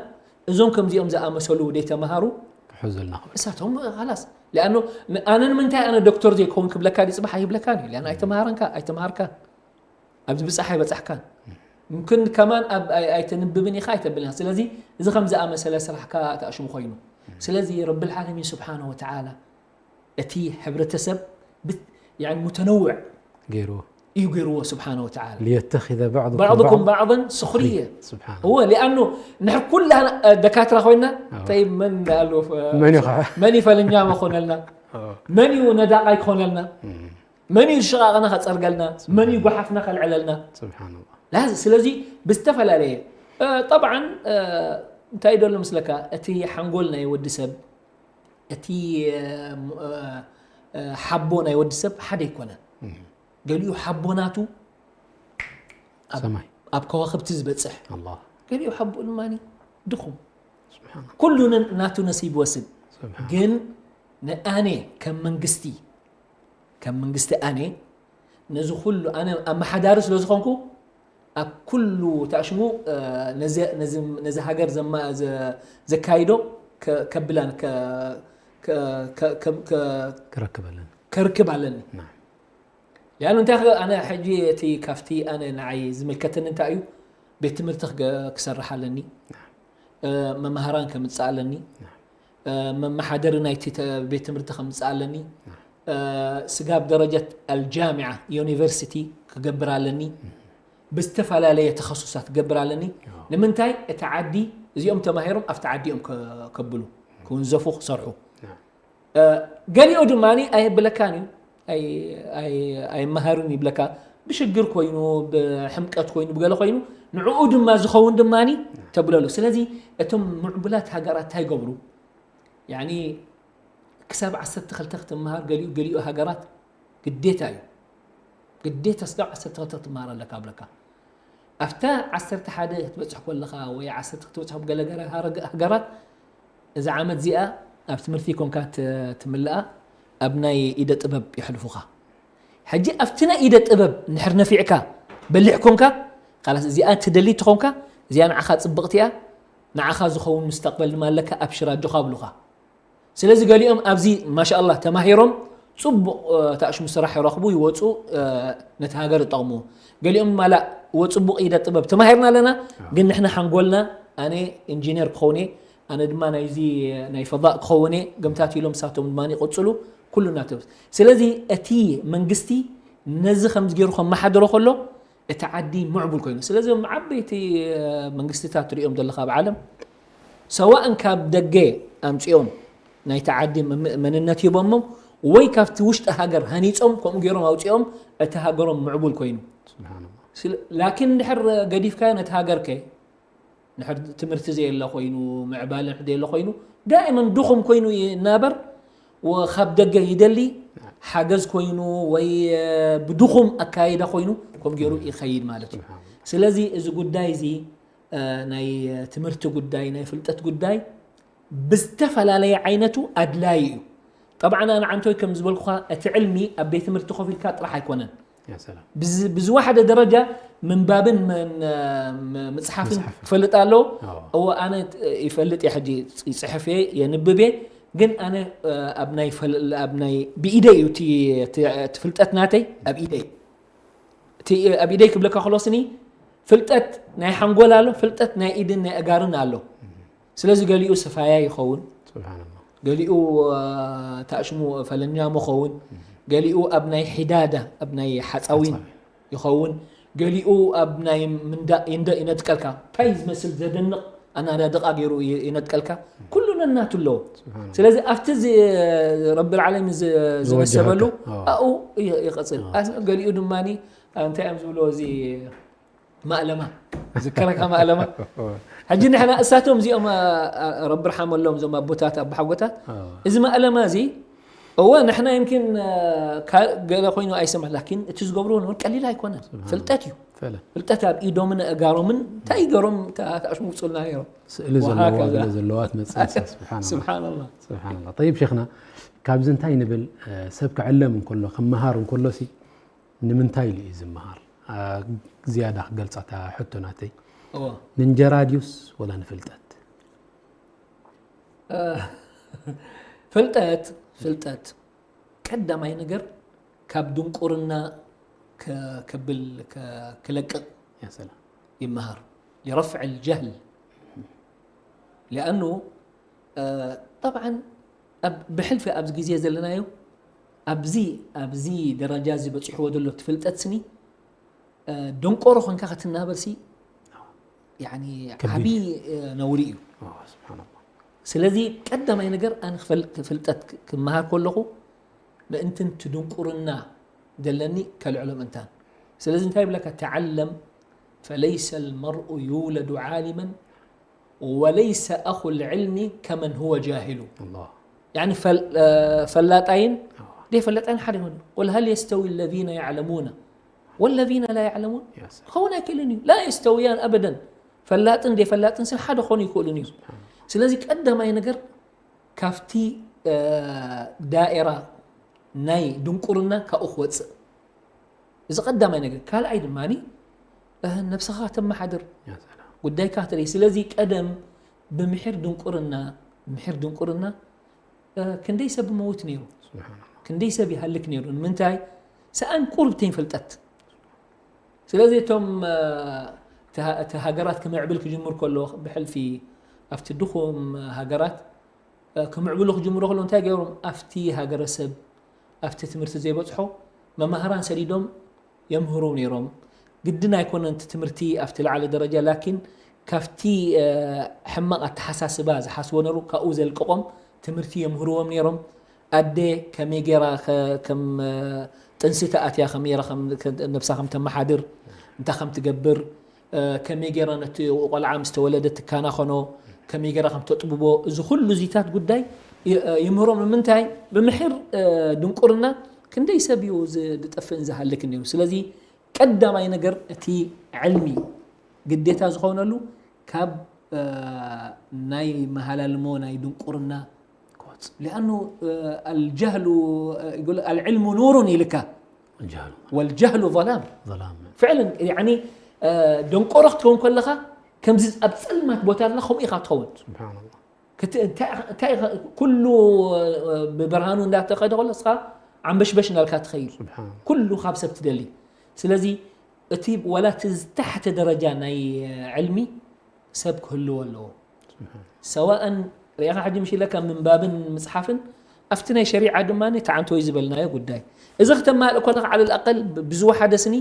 እዞም ከምዚኦም ዝኣመሰሉ ደይተምሃሩ፣ ክሕዙልና ክብል። እሳቶም ኻላስ። ሊኣኖ ን-፣ ኣነ ንምንታይ ኣነ ዶክተር ዘይከውን ክብለካ ድዩ ጽባሕ ኣይብለካን እዩ። ሊኣኖ ኣይተምሃረንካ፣ ኣይተምሃርካን። ኣብዚ ብጻሕ ኣይበጻሕካን። ምምክን ከማን ኣብ ኣይ-፣ ኣይተንብብን ኢኻ፣ ኣይተብልን ኢኻ። ስለዚ እዚ ከም ዝኣመሰለ ስራሕካ ተኣሽሙ ኮይኑ። ስለዚ ረብል ዓለሚን ስብሓነ ወተዓላ እቲ ሕብረተሰብ ብት-፣ ያኒ ሙተነውዕ ገይሩ። እዩ ገይርዎ ስብሓነ ወተዓላ። ليتخذ بعضكم بعضكم بعضا بعضا سخرية. سبحان እወ፣ ሊኣኑ ንሕ ኩላህና፣ እ፣ ደካትራ ኮይና፣ ኣዎ። ጠይብ መን ኣሎ፣ እ፣ መን እዩ ኸዓ? መን እዩ ፈለኛሞ ክኾነልና? ኣዎ። መን እዩ ነዳቓይ ክኾነልና? እም። መን እዩ ሽቓቕና ከጸርገልና? መን እዩ ጓሓፍና ከልዕለልና? سبحان الله. ላዚ-፣ ስለዚ ብዝተፈላለየ፣ እ፣ ጠብዓን፣ እ፣ እንታይ ደሎ ምስለካ፣ እቲ ሓንጎል ናይ ወዲ ሰብ፣ እቲ፣ እ፣ ም-፣ እ፣ እ፣ ሓቦ ናይ ወዲ ሰብ ሓደ ኣይኮነን። እም። ገሊኡ ሓቦ ናቱ ኣብ፣ ሰማይ። ኣብ ከዋኽብቲ ዝበጽሕ፣ الله. ገሊኡ ሓቦ ድማ ድኹም። سبحان الله. ኩሉ ን-፣ ናቱ ነሲብ ይወስድ። سبحان الله. ግን ንኣነ ከም መንግስቲ፣ ከም መንግስቲ ኣነ ነዚ ኩሉ ኣነ ኣመሓዳሪ ስለ ዝኾንኩ ኣብ ኩሉ ተኣሽሙ፣ እ፣ ነዚ፣ ነዚ፣ ነዚ ሃገር ዘማ-፣ ዘ-፣ ዘካይዶ ከ-፣ ከብላን ከ-፣ ከ-፣ ከ-፣ ከ-፣ ከ-፣ ክረክበለን። ከርክብ ኣለኒ። نعم. ሊኣኑ እንታይ ኸ-፣ ኣነ ሕጂ እቲ ካብቲ ኣነ ንዓይ ዝምልከተኒ እንታይ እዩ? ቤት ትምህርቲ ክገ-፣ ክሰርሕ ኣለኒ። እ፣ መማህራን ከምጽእ ኣለኒ። እ፣ መመሓደሪ ናይቲ ተ-፣ ቤት ትምህርቲ ከምጽእ ኣለኒ። እ፣ ስጋብ ደረጀት ኣልጃሚዓ፣ ዩኒቨርሲቲ ክገብር ኣለኒ። ብዝተፈላለየ ተኸሱሳት ክገብር ኣለኒ። ንምንታይ? እቲ ዓዲ፣ እዚኦም ተማሂሮም ኣብቲ ዓዲ እዮም ከ-፣ ከብሉ፣ ክውንዘፉ፣ ክሰርሑ። እ፣ ገሊኡ ድማ ኣይብለካን እዩ፣ ኣይ-፣ ኣይ-፣ ኣይመሃርን ይብለካ። ብሽግር ኮይኑ፣ ብሕምቀት ኮይኑ፣ ብገለ ኮይኑ፣ ንዕኡ ድማ ዝኸውን ድማ ተብለሉ። ስለዚ እቶም ምዕቡላት ሃገራት እንታይ ይገብሩ? ያኒ ክሳብ ዓሰርተ ክልተ ክትመሃር ገሊኡ፣ ገሊኡ ሃገራት ግዴታ እዩ። ግዴታ ስጋብ ዓሰርተ ክልተ ክትመሃር ኣለካ ብለካ። ኣብታ ዓሰርተ ሓደ ክትበጽሕ ከለኻ ወይ ዓሰርተ ክትበጽሕ ኣብ ገለ ገለ ሃረገ-፣ ሃገራት እዛ ዓመት እዚኣ ኣብ ትምህርቲ ኮንካ ት-፣ ትምልኣ ኣብ ናይ ኢደ ጥበብ የሕልፉኻ። ሕጂ ኣብቲ ናይ ኢደ ጥበብ እንድሕር ነፊዕካ በሊሕ ኮንካ፣ ካላስ እዚኣ ትደሊ ተኾንካ፣ እዚኣ ንዓኻ ጽብቕቲ እያ፣ ንዓኻ ዝኸውን ሙስተቅበል ድማ ኣለካ፣ ኣብሽር ኣጆኻ ብሉኻ። ስለዚ ገሊኦም ኣብዚ ማሻኣላህ ተማሂሮም ጽቡቕ፣ እ፣ ተኣሽሙ ስራሕ ይረኽቡ፣ ይወጹ፣ እ፣ ነቲ ሃገር ይጠቕሙ። ገሊኦም ድማ ላእ፣ እወ ጽቡቕ ኢደ ጥበብ ተማሂርና ኣለና፣ ግን ንሕና ሓንጎልና፣ ኣነ ኢንጂነር ክኸውን እየ፣ ኣነ ድማ ናይዚ ናይ ፈዳእ ክኸውን እየ፣ ገምታት ኢሎም ንሳቶም ድማ ይቕጽሉ፣ ኩሉ እናተበስ ስለዚ እቲ መንግስቲ ነዚ ከምዚ ገይሩ ከመሓድሮ ከሎ እቲ ዓዲ ምዕቡል ኮይኑ ስለዚ ዓበይቲ መንግስትታት ትሪኦም ዘለካ ኣብ ዓለም ሰዋእን ካብ ደገ ኣምፅኦም ናይቲ ዓዲ መንነት ሂቦሞም ወይ ካብቲ ውሽጢ ሃገር ሃኒፆም ከምኡ ገይሮም ኣውፅኦም እቲ ሃገሮም ምዕቡል ኮይኑ ላኪን እንድሕር ገዲፍካዮ ነቲ ሃገር ከ ንድሕር ትምህርቲ ዘየለ ኮይኑ ምዕባለ ንድሕር ዘየለ ኮይኑ ዳእመን ድኹም ኮይኑ ይናበር ወካብ ደገ ይደሊ ሓገዝ ኮይኑ ወይ ብድኹም ኣካይዳ ኮይኑ ከም ገይሩ ይኸይድ ማለት እዩ ስለዚ እዚ ጉዳይ እዚ ናይ ትምህርቲ ጉዳይ ናይ ፍልጠት ጉዳይ ብዝተፈላለየ ዓይነቱ ኣድላይ እዩ ጠብዓ ንዓንቶይ ከም ዝበልኩኻ እቲ ዕልሚ ኣብ ቤት ትምህርቲ ኮፍ ኢልካ ጥራሕ ኣይኮነን ብዝወሓደ ደረጃ ምንባብን ምፅሓፍን ክፈልጥ ኣለዎ እዎ ኣነ ይፈልጥ እየ ሕጂ ይፅሕፍ እየ የንብብ እየ ግን ኣነ ኣብ ናይ ብኢደይ እዩ እቲ ፍልጠት ናተይ ኣብ ኢደይ ኣብ ኢደይ ክብለካ ከሎ ስኒ ፍልጠት ናይ ሓንጎል ኣሎ ፍልጠት ናይ ኢድን ናይ ኣጋርን ኣሎ ስለዚ ገሊኡ ሰፋያ ይኸውን ገሊኡ ታሽሙ ፈለኛ መኸውን ገሊኡ ኣብ ናይ ሒዳዳ ኣብ ናይ ሓፃዊን ይኸውን ገሊኡ ኣብ ናይ ምንዳእ ይንደእ ይነጥቀልካ እንታይ ዝመስል ዘደንቕ ኣናዳድቓ ገይሩ ይነጥቀልካ ኩሉ ነናቱ ኣለዎ ስለዚ ኣብቲ ረቢ ዓለሚ ዝመሰበሉ ኣብኡ ይቐፅል ገሊኡ ድማ እንታይ እዮም ዝብልዎ እዚ ማእለማ ዝከረካ ማእለማ ሕጂ ንሕና እሳቶም እዚኦም ረቢ ርሓመሎም እዞም ኣቦታት ኣባሓጎታት እዚ ማእለማ እዚ እወ ንሕና يمكن ገለ ኮይኑ ኣይሰምዕ ላኪን እቲ ዝገብርዎ ንበር ቀሊል ኣይኮነን ፍልጠት እዩ ፍልጠት ኣብ ኢዶምን ኣእጋሮምን እንታይ ገሮም ተኣሽሙፁልና ነይሮም ስእሊ ዘለዋ ገለ ዘለዋ ትመፅእ ስብሓንላ ጠይብ ሼክና ካብዚ እንታይ ንብል ሰብ ክዕለም እንከሎ ክመሃር እንከሎ ሲ ንምንታይ ኢሉ እዩ ዝመሃር ዝያዳ ክገልፃ እታ ሕቶ ናተይ ንእንጀራ ድዩስ ወላ ንፍልጠት ፍልጠት ፍልጠት ቀዳማይ ነገር ካብ ድንቁርና ከብል ክለቅቕ ይመሃር لرفع الجهل لأنه طبعا ብሕልፊ ኣብዚ ግዜ ዘለናዮ ኣብዚ ኣብዚ ደረጃ እዚ በፂሕዎ ዘሎ ትፍልጠት ስኒ ደንቆሮ ኮንካ ክትናበር ሲ ዓብዪ ነውሪ እዩ ስለዚ ቀዳማይ ነገር ኣነ ፍልጠት ክመሃር ከለኹ ምእንትን ትድንቁርና ዘለኒ ከልዕሎ ምእንታን ስለዚ እንታይ ይብለካ ተዓለም فليس المرء يولد عالما وليس أخو العلم كمن هو جاهل يعني ፈላጣይን ደይ ፈላጣይን ሓደ ይሆን قل هل يستوي الذين يعلمون والذين لا يعلمون ኸውን ኣይክእልን እዩ لا يستويان أبدا ፈላጥን ደይ ፈላጥን ስን ሓደ ኾኑ ይክእልን እዩ ስለዚ ቀዳማይ ነገር ካብቲ ዳኤራ ናይ ድንቁርና ካብኡ ክወፅእ እዚ ቀዳማይ ነገር ካልኣይ ድማ ነብስኻ ተመሓድር ጉዳይካ ክትርኢ ስለዚ ቀደም ብምሒር ድንቁርና ብምሒር ድንቁርና ክንደይ ሰብ መውት ነይሩ ክንደይ ሰብ ይሃልክ ነይሩ ንምንታይ ሰኣን ቁርብ ተይንፈልጠት ስለዚ እቶም እቲ ሃገራት ክምዕብል ክጅምር ከሎ ብሕልፊ ኣብቲ ድኹም ሃገራት ክምዕብሉ ክጅምሩ ከሎ እንታይ ገይሮም ኣብቲ ሃገረሰብ ኣብቲ ትምህርቲ ዘይበፅሖ መማህራን ሰዲዶም የምህሩ ነይሮም ግድን ኣይኮነን እቲ ትምህርቲ ኣብቲ ላዕሊ ደረጃ ላኪን ካብቲ ሕማቕ ኣተሓሳስባ ዝሓስቦ ነሩ ካብኡ ዘልቀቖም ትምህርቲ የምህርዎም ነይሮም ኣደ ከመይ ገይራ ከም ጥንሲ ተኣትያ ከመይ ነብሳ ከም ተመሓድር እንታይ ከም ትገብር ከመይ ገይራ ነቲ ቆልዓ ምስ ተወለደ ትካናኸኖ ከመይ ገይራ ከም ተጥብቦ እዚ ኩሉ ዚታት ጉዳይ ይምህሮም ንምንታይ ብምሕር ድንቁርና ክንደይ ሰብ እዩ ዝጠፍእን ዝሃልክን ነይሩ ስለዚ ቀዳማይ ነገር እቲ ዕልሚ ግዴታ ዝኾነሉ ካብ ናይ መሃላልሞ ናይ ድንቁርና ክወፅእ لأنه الجهل يقول العلم نور ኢልካ الجهل والجهل ظلام ظلام فعلا يعني ደንቆሮ ክትከውን ከለኻ ከምዚ ኣብ ፀልማት ቦታ ኣለኻ ከምኡ ኢኻ ትኸውን سبحان الله እንታይ ኩሉ ብብርሃኑ እንዳተኸደ ከሎ እስኻ ዓንበሽበሽ እንዳልካ ትኸይድ ኩሉ ካብ ሰብ ትደሊ ስለዚ እቲ ወላ እቲ ዝተሓተ ደረጃ ናይ ዕልሚ ሰብ ክህልዎ ኣለዎ ሰዋእን ሪኢኻ ሕጂ ምሽ ኢለካ ምንባብን ምፅሓፍን ኣብቲ ናይ ሸሪዓ ድማ ተዓንቶ እዩ ዝበልናዮ ጉዳይ። እዚ ክተማልእ ከለኻ ዓለል ኣቀል ብ-፣ ብዝወሓደ ስኒ፣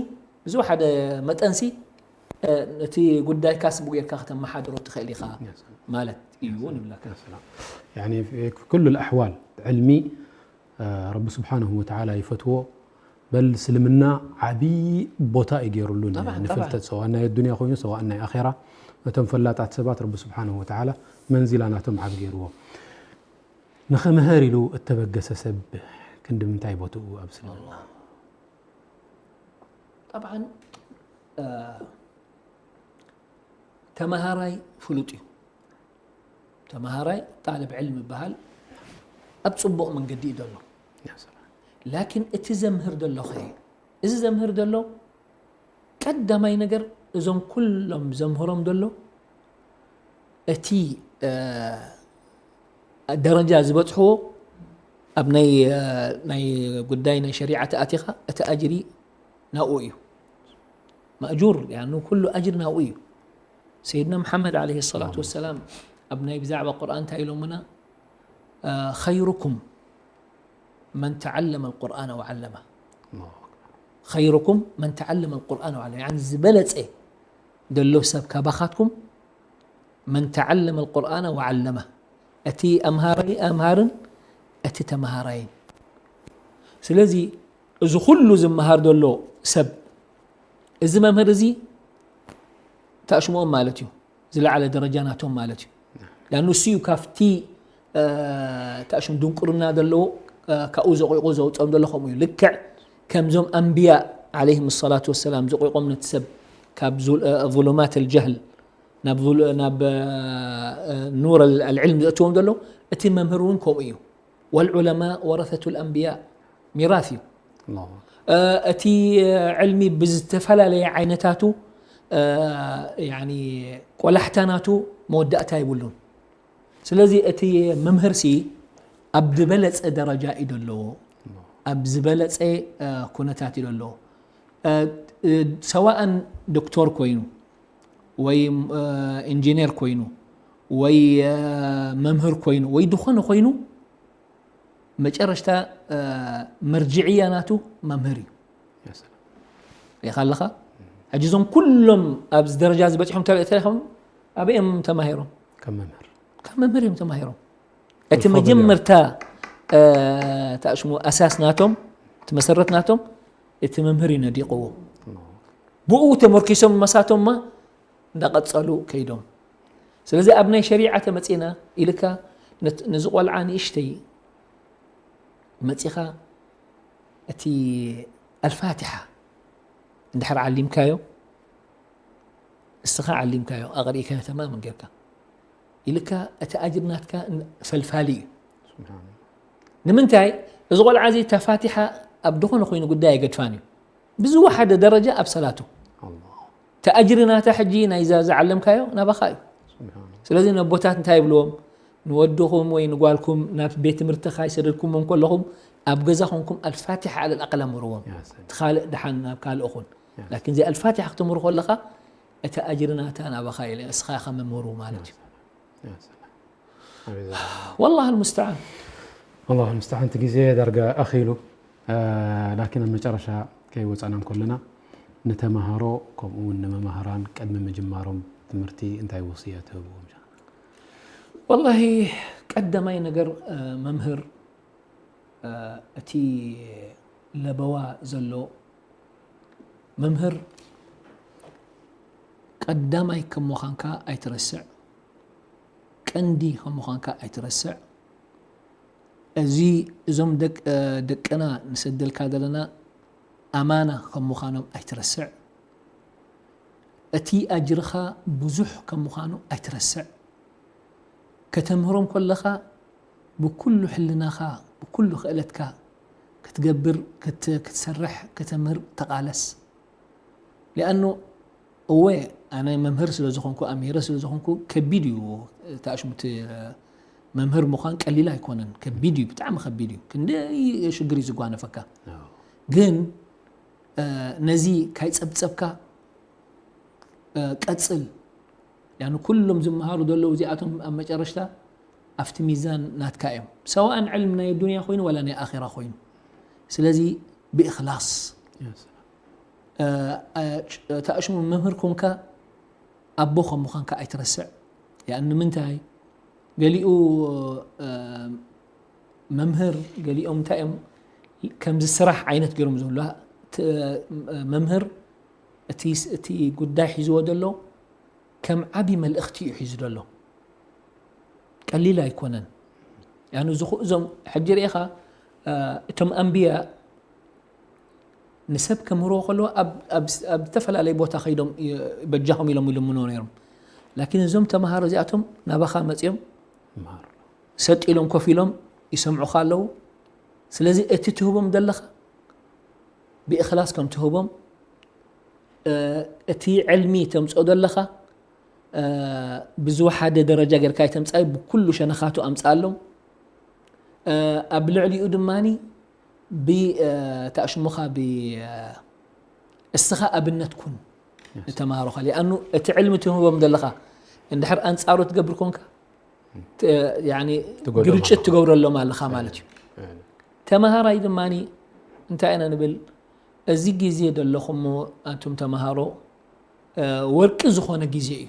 ብዝወሓደ መጠንሲ፣ እ፣ እቲ ጉዳይካ ስቡ ጌርካ ከተመሓድሮ ትኽእል ኢኻ ማለት እዩ ንብለካ። ያኒ ኩሉ ኣሕዋል ዕልሚ ረቢ ስብሓንሁ ወተዓላ ይፈትዎ። በል እስልምና ዓብዪ ቦታ እዩ ገይሩሉ ጠብዓን፣ ንፍልጠት፣ ሰዋእ ናይ ኣዱንያ ኮይኑ ሰዋእ ናይ ኣኼራ። ነቶም ፈላጣት ሰባት ረቢ ስብሓንሁ ወተዓላ መንዚላ ናቶም ዓብ ገይርዎ። ንኽምህር ኢሉ እተበገሰ ሰብ ክንዲ ምንታይ ቦትኡ ኣብ እስልምና? ጠብዓን፣ እ፣ ተመሃራይ ፍሉጥ እዩ። ተመሃራይ ጣልብ ዕልም ይበሃል። ኣብ ጽቡቕ መንገዲ እዩ ዘሎ። ላኪን እቲ ዘምህር ዘሎ ኸ? እዚ ዘምህር ዘሎ ቀዳማይ ነገር እዞም ኩሎም ዘምህሮም ዘሎ እቲ፣ እ፣ ደረጃ ዝበጽሕዎ ኣብ ናይ፣ እ፣ ናይ ጉዳይ ናይ ሸሪዓ ተኣቲኻ እቲ ኣጅሪ ናብኡ እዩ። ማእጁር፣ ያኑ ኩሉ ኣጅሪ ናብኡ እዩ። ሰይድና መሓመድ ዓለይሂ ሰላቱ ወሰላም ኣብ ናይ ብዛዕባ ቁርኣን እንታይ ኢሎምና? እ፣ ኸይሩኩም መን ተዓለመ ኣልቁርኣነ ወዓለመ። ኸይሩኩም መን ተዓለመ ኣልቁርኣነ ወዓለመ። ያኒ ዝበለጸ ዘሎ ሰብ ካባኻትኩም መን ተዓለመ ኣልቁርኣነ ወዓለመ። እቲ ኣምሃሪ-፣ ኣምሃርን እቲ ተመሃራይን። ስለዚ እዚ ኩሉ ዝመሃር ዘሎ ሰብ፣ እዚ መምህር እዚ ተኣሽምኦም ማለት እዩ። ዝለዓለ ደረጃ ናቶም ማለት እዩ። ላኑ እሱ እዩ ካብቲ፣ እ፣ ተኣሽም ድንቁርና ዘለዎ፣ እ፣ ካብኡ ዘቑይቑ ዘውፅኦም ዘሎ ከምኡ እዩ። ልክዕ ከምዞም ኣንብያ ዓለይሂም ሰላቱ ወሰላም ዘቑይቖም ነቲ ሰብ ካብ ዙል-፣ እ፣ ظلمات الجهل ናብ ዙል-፣ ናብ፣ እ፣ ኑር ኣል-፣ ኣልዕልም ዘእትዎም ዘሎ፣ እቲ መምህር እውን ከምኡ እዩ። والعلماء ورثة الأنبياء، ሚራስ እዩ። ኣላሁ ኣክበር። እ፣ እቲ ዕልሚ ብዝተፈላለየ ዓይነታቱ፣ እ፣ ያኒ ቆላሕታ ናቱ መወዳእታ የብሉን። ስለዚ እቲ መምህር ሲ ኣብ ዝበለጸ ደረጃ እዩ ዘለዎ፣ ኣብ ዝበለጸ፣ እ፣ ኩነታት እዩ ዘለዎ። እ፣ እ፣ ሰዋእን ዶክተር ኮይኑ ወይ፣ እ፣ ኢንጂነር ኮይኑ ወይ፣ እ፣ መምህር ኮይኑ ወይ ዝኾነ ኮይኑ መጨረሽታ፣ እ፣ መርጅዕያ ናቱ መምህር እዩ። ያ ሰላም። ሪኢኻ ኣለኻ? ሕጂ እዞም ኩሎም ኣብዚ ደረጃ ዝበፅሖም ተለ-፣ ተለኹም ኣበይ እዮም ተማሂሮም? ከም መምህር። ካብ መምህር እዮም ተማሂሮም። እቲ ብፈضل መጀመርታ፣ እ፣ ተኣሽሙ ኣሳስ ናቶም፣ እቲ መሰረት ናቶም፣ እቲ መምህር እዩ ነዲቕዎ። ብኡ ተመርኪሶም መሳቶምማ እንዳቐጸሉ ከይዶም። ስለዚ ኣብ ናይ ሸሪዓ ተመጺና ኢልካ ነት-፣ ነዚ ቆልዓ ንእሽተይ መጺኻ እቲ ኣልፋቲሓ እንድሕር ዓሊምካዮ፣ እስኻ ዓሊምካዮ፣ ኣቕሪእካዮ ተማም ጌርካ ኢልካ እቲ ኣጅር ናትካ ን-፣ ፈልፋሊ እዩ። ስብሓን። ንምንታይ? እዚ ቆልዓ እዚ እታ ፋቲሓ ኣብ ዝኾነ ኮይኑ ጉዳይ ኣይገድፋን እዩ። ብዝወሓደ ደረጃ ኣብ ሰላቱ። ኣላሁ። እቲ ኣጅሪ ናታ ሕጂ ናይዛ ዝዓለምካዮ ናባኻ እዩ። ስብሓን። ስለዚ ነቦታት እንታይ ይብልዎም? ንወድኹም ወይ ንጓልኩም ናብ ቤት ትምህርቲ ካይሰደድኩሞም ከለኹም ኣብ ገዛ ኮንኩም ኣልፋቲሓ ዓለል ኣቀል ኣምርዎም። ያ ሰላም። እቲ ካልእ ደሓን ናብ ካልእ ኹን። ያ። ላኪን እዚ ኣልፋቲሓ ክትምህሩ ከለኻ እቲ ኣጅሪ ናታ ናባኻ ኢለ እስኻ ኢኻ መምህሩ ማለት እዩ። ያ ሰላም። ኣቤት ዘረባ። والله المستعان። ኣላሁ ልሙስተዓን፣ እቲ ግዜ ዳርጋ ኣኺሉ። እ፣ ላኪን ኣብ መጨረሻ ከይወፃና እንከለና ንተምሃሮ ከምኡ እውን ንመማህራን ቅድሚ ምጅማሮም ትምህርቲ እንታይ ወስያ ትህብዎም? والله ቀዳማይ ነገር፣ እ፣ መምህር፣ እ፣ እቲ ለበዋ ዘሎ መምህር ቀዳማይ ከም ምዃንካ ኣይትረስዕ፣ ቀንዲ ከም ምዃንካ ኣይትረስዕ። እዚ እዞም ደቅ-፣ እ፣ ደቅና ንሰደልካ ዘለና ኣማና ከም ምዃኖም ኣይትረስዕ። እቲ ኣጅርኻ ብዙሕ ከም ምዃኑ ኣይትረስዕ። ከተምህሮም ከለኻ ብኩሉ ሕልናኻ፣ ብኩሉ ክእለትካ ክትገብር፣ ክት-፣ ክትሰርሕ፣ ከተምህር ተቓለስ። ሊኣኑ እወ ኣነ መምህር ስለ ዝኾንኩ፣ ኣምሂረ ስለ ዝኾንኩ ከቢድ እዩ። ተኣሽሙት መምህር ምዃን ቀሊል ኣይኮነን። ከቢድ እዩ፣ ብጣዕሚ ከቢድ እዩ። ክንደይ ሽግር እዩ ዝጓነፈካ። ኣዎ። ግን፣ እ፣ ነዚ ካይጸብጸብካ፣ እ፣ ቀጽል። ያኒ ኩሎም ዝመሃሩ ዘለዉ እዚኣቶም ኣብ መጨረሽታ ኣብቲ ሚዛን ናትካ እዮም። ሰዋእን ዕልም ናይ ዱንያ ኮይኑ ዋላ ናይ ኣኺራ ኮይኑ። ስለዚ ብእኽላስ፣ እ፣ እ፣ ተኣሽሙ መምህር ኮንካ ኣቦ ከም ምዃንካ ኣይትረስዕ። ያእኒ ምንታይ? ገሊኡ፣ እ፣ መምህር፣ ገሊኦም እንታይ እዮም፣ ከምዚ ስራሕ ዓይነት ገይሮም ዝብሉ፣ ት-፣ መምህር እቲ፣ እቲ ጉዳይ ሒዝዎ ዘሎ ከም ዓቢ መልእኽቲ እዩ ሒዙ ዘሎ። ቀሊል ኣይኮነን። ያኑ ዝኹ-፣ እዞም ሕጂ ርኢኻ፣ እ፣ እቶም ኣንብያ ንሰብ ከምህርዎ ከለዉ ኣብ፣ ኣብ፣ ኣብ ዝተፈላለየ ቦታ ከይዶም ይ-፣ በጃኹም ኢሎም ይልምኑ ነይሮም። ላኪን እዞም ተምሃሮ እዚኣቶም ናባኻ መጺኦም ይምሃሩ። ሰጥ ኢሎም ኮፍ ኢሎም ይሰምዑኻ ኣለዉ። ስለዚ እቲ ትህቦም ዘለኻ ብእኽላስ ከም ትህቦም፣ እ፣ እቲ ዕልሚ ተምጽኦ ዘለኻ፣ እ፣ ብዝወሓደ ደረጃ ጌርካ ኣይተምጻይ፣ ብኩሉ ሸነኻቱ ኣምጽኣሎም። እ፣ ኣብ ልዕሊኡ ድማኒ ብ-፣ እ፣ ተኣሽሙኻ ብ-፣ እ፣ እስኻ ኣብነት ኩን ንተምሃሮኻ። ሊኣኑ እቲ ዕልሚ ትህቦም ዘለኻ እንድሕር ኣንጻሩ ትገብር ኮንካ፣ ት-፣ ያኒ ትጎድኦም ግርጭት ኣለኻ። ትገብረሎም ኣለኻ ማለት እዩ። ተምሃራይ ድማኒ እንታይ ኢና ንብል? እዚ ግዜ ዘለኹሞ ኣንቱም ተምሃሮ፣ እ፣ ወርቂ ዝኾነ ግዜ እዩ።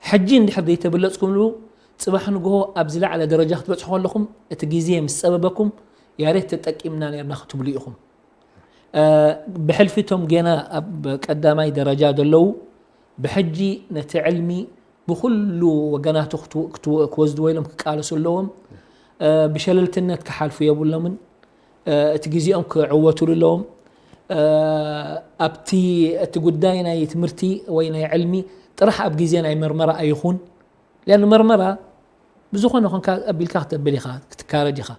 ሕጂ እንድሕር ዘይተበለጽኩምሉ፣ ጽባሕ ንግሆ ኣብ ዝለዓለ ደረጃ ክትበጽሑ ከለኹም፣ እቲ ግዜ ምስ ጸበበኩም፣ ያሬት ተጠቂምና ነርና ክትብሉ ኢኹም። እ፣ ብሕልፊ እቶም ጌና ኣብ ቀዳማይ ደረጃ ዘለዉ፣ ብሕጂ ነቲ ዕልሚ ብኹሉ ወገናቱ ክትው-፣ ክትው-፣ ክወስድዎ ኢሎም ክቃለሱ ኣለዎም። እ፣ ብሸለልትነት ክሓልፉ የብሎምን። እ፣ እቲ ግዜኦም ክዕወቱሉ ኣለዎም። እ፣ ኣብቲ፣ እቲ ጉዳይ ናይ ትምህርቲ ወይ ናይ ዕልሚ ጥራሕ ኣብ ግዜ ናይ መርመራ ኣይኹን። ሊኣኑ መርመራ ብዝኾነ ኾንካ ኣቢልካ ክተብል ኢኻ፣ ክትካረጅ ኢኻ።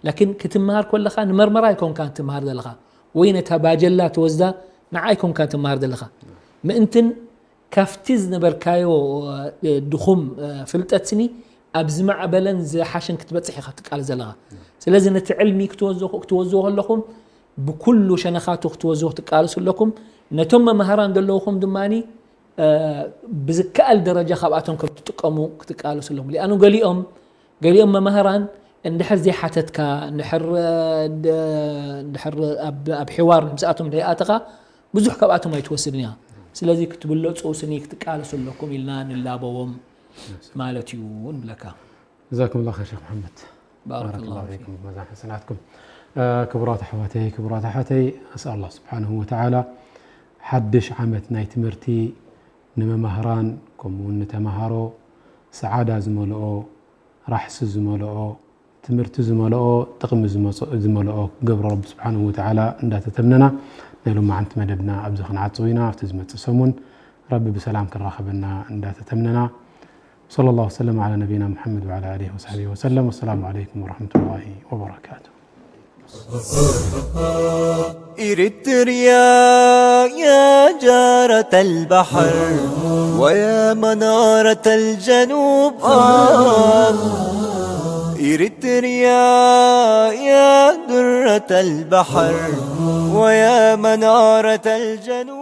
ላኪን ክትምሃር ከለኻ ንመርመራ ኣይኮንካን ትምሃር ዘለኻ፣ ወይ ነታ ባጀላ ትወስዳ ንዓ ኣይኮንካን ትምሃር ዘለኻ። ምእንትን ካብቲ ዝነበርካዮ፣ እ፣ ድኹም፣ እ፣ ፍልጠት ስኒ ኣብ ዝማዕበለን ዝሓሸን ክትበጽሕ ኢኻ ትቃለስ ዘለኻ። ስለዚ ነቲ ዕልሚ ክትወዝኹ-፣ ክትወዝዎ ከለኹም ብኩሉ ሸነኻቱ ክትወዝኹ ትቃለሱ ኣለኩም። ነቶም መማህራን ዘለውኹም ድማኒ፣ እ፣ ብዝከኣል ደረጃ ካብኣቶም ከም ትጥቀሙ ክትቃለሱ ኣለኩም። ሊኣኑ ገሊኦም፣ ገሊኦም መማህራን እንድሕር ዘይሓተትካ፣ እንድሕር፣ እ፣ ድ-፣ እንድሕር ኣብ፣ ኣብ ሕዋር ምስኣቶም ዘይኣተኻ፣ ብዙሕ ካብኣቶም ኣይትወስድን ኢኻ። ስለዚ ክትብለጹ ስኒ ክትቃለሱ ኣለኩም ኢልና ንላበዎም ማለት እዩ ንብለካ። ጀዛኩም ላሁ ኸይር ሸኽ መሓመድ። ባረከላሁ ባረከላሁ ፊኩም። ፊኩም። መዛን ሓሰናትኩም። እ፣ ክቡራት ኣሕዋተይ፣ ክቡራት ኣሕዋተይ፣ ኣስኣል ኣላህ ስብሓንሁ ወተዓላ ሓድሽ ዓመት ናይ ትምህርቲ ንመማህራን ከምኡ እውን ንተምሃሮ ሰዓዳ ዝመልኦ፣ ራሕሲ ዝመልኦ፣ ትምህርቲ ዝመልኦ፣ ጥቕሚ ዝመጾ-፣ ዝመልኦ ክገብሮ ረቢ ስብሓንሁ ወተዓላ እንዳተተምነና ናይ ሎማዓንቲ መደብና ኣብዚ ክንዓጽው ኢና። ኣብቲ ዝመጽእ ሰሙን ረቢ ብሰላም ክራኸበና እንዳተተምነና። وصلى الله وسلم على نبينا محمد وعلى آله وصحبه وسلم. والسلام عليكم ورحمة الله وبركاته. إريتريا يا جارة البحر ويا منارة الجنوب، آه. إريتريا يا درة البحر ويا منارة الجنوب.